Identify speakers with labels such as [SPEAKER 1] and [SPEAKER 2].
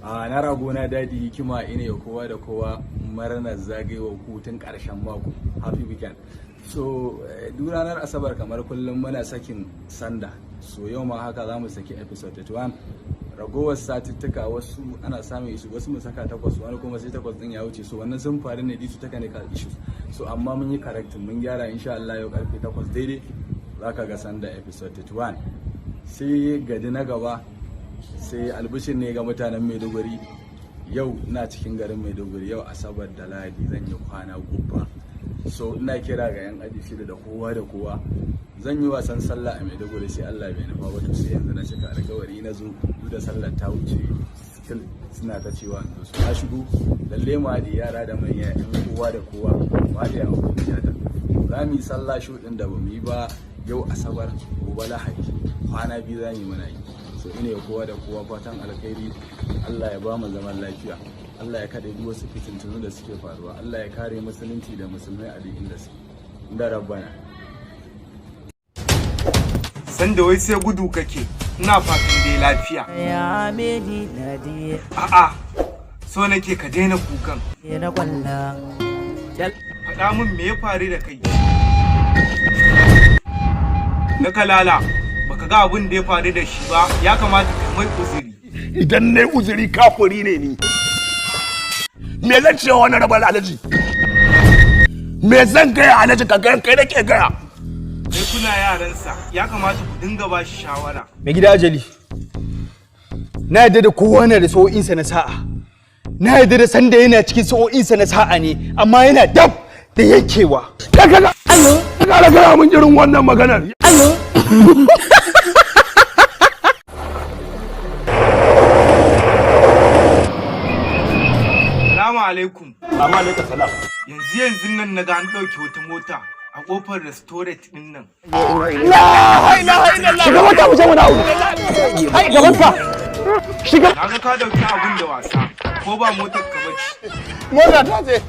[SPEAKER 1] A na ragona Dadi Hikima, ina kowa da kowa murnar zagayowar hutun karshen mako. Happy weekend. So duk ranar Asabar kamar kullum muna sakin Sanda. So yau ma haka za mu saki episode 31. Ragowar satuttuka wasu ana samun issue, wasu mu saka 8, wani kuma sai 8 din ya wuce. So wannan sun faru ne due to technical issues. So amma mun yi correcting, mun gyara. Insha Allah yau karfe 8 daidai zaka ga Sanda episode 31. Sai gadi na gaba, sai albishir ne ga mutanen Maiduguri. Yau ina cikin garin Maiduguri, yau Asabar da Lahadi zan yi kwana 10. So ina kira ga yan aji 6 da kowa da kowa, zan yi wasan sallah a Maiduguri, sai Allah bai nufa ba. To sai yanzu na cika alkawari na zo, duk da sallar ta wuce, still suna ta cewa in zo. So na shigo. Lalle mu haɗe, yara da manya, yan kowa da kowa, mu haɗe a tiyata. Za mu yi sallah show ɗin da ba mu yi ba, yau Asabar, gobe Lahadi, kwana 2 za mu yi muna yi. So ina yi kowa da kowa fatan alkhairi. Allah ya ba mu zaman lafiya, Allah ya kaɗe duk wasu fitintunu da suke faruwa, Allah ya kare musulunci da musulmai a duk inda suke inda rabbana.
[SPEAKER 2] Sanda wai sai gudu kake, ina fatan dai lafiya.
[SPEAKER 3] Ya meni nadi.
[SPEAKER 2] A'a, so nake ka daina kukan.
[SPEAKER 3] Na kwalla.
[SPEAKER 2] Faɗa min me ya faru da kai. Na kalala, baka ga abin da ya faru da shi ba, ya kamata ka mai uzuri.
[SPEAKER 4] Idan na yi uzuri, kafuri ne ni. Me zan ce wani rabar Alhaji? Me zan gaya Alhaji? Ka gaya, kai nake gaya.
[SPEAKER 2] Kai kuna yaransa, ya kamata ku dinga ba shi shawara.
[SPEAKER 5] Mai gida ajali, na yarda da kowa na da sa'o'insa na sa'a. Na yarda da Sanda yana cikin sa'o'insa na sa'a ne, amma yana dab da yankewa.
[SPEAKER 4] Kai ka ka kara gaya min irin wannan maganar.
[SPEAKER 2] Salamu alaikum.
[SPEAKER 4] Amma alaikum salam.
[SPEAKER 2] Yanzu yanzu nan na ga an ɗauke wata mota a ƙofar restaurant ɗin nan.
[SPEAKER 4] Shiga mota mu je mu dawo. Ai gaban ka. Shiga.
[SPEAKER 2] Na ga ka ɗauki abun da wasa, ko ba motar ka bace?
[SPEAKER 4] Mota ta ce.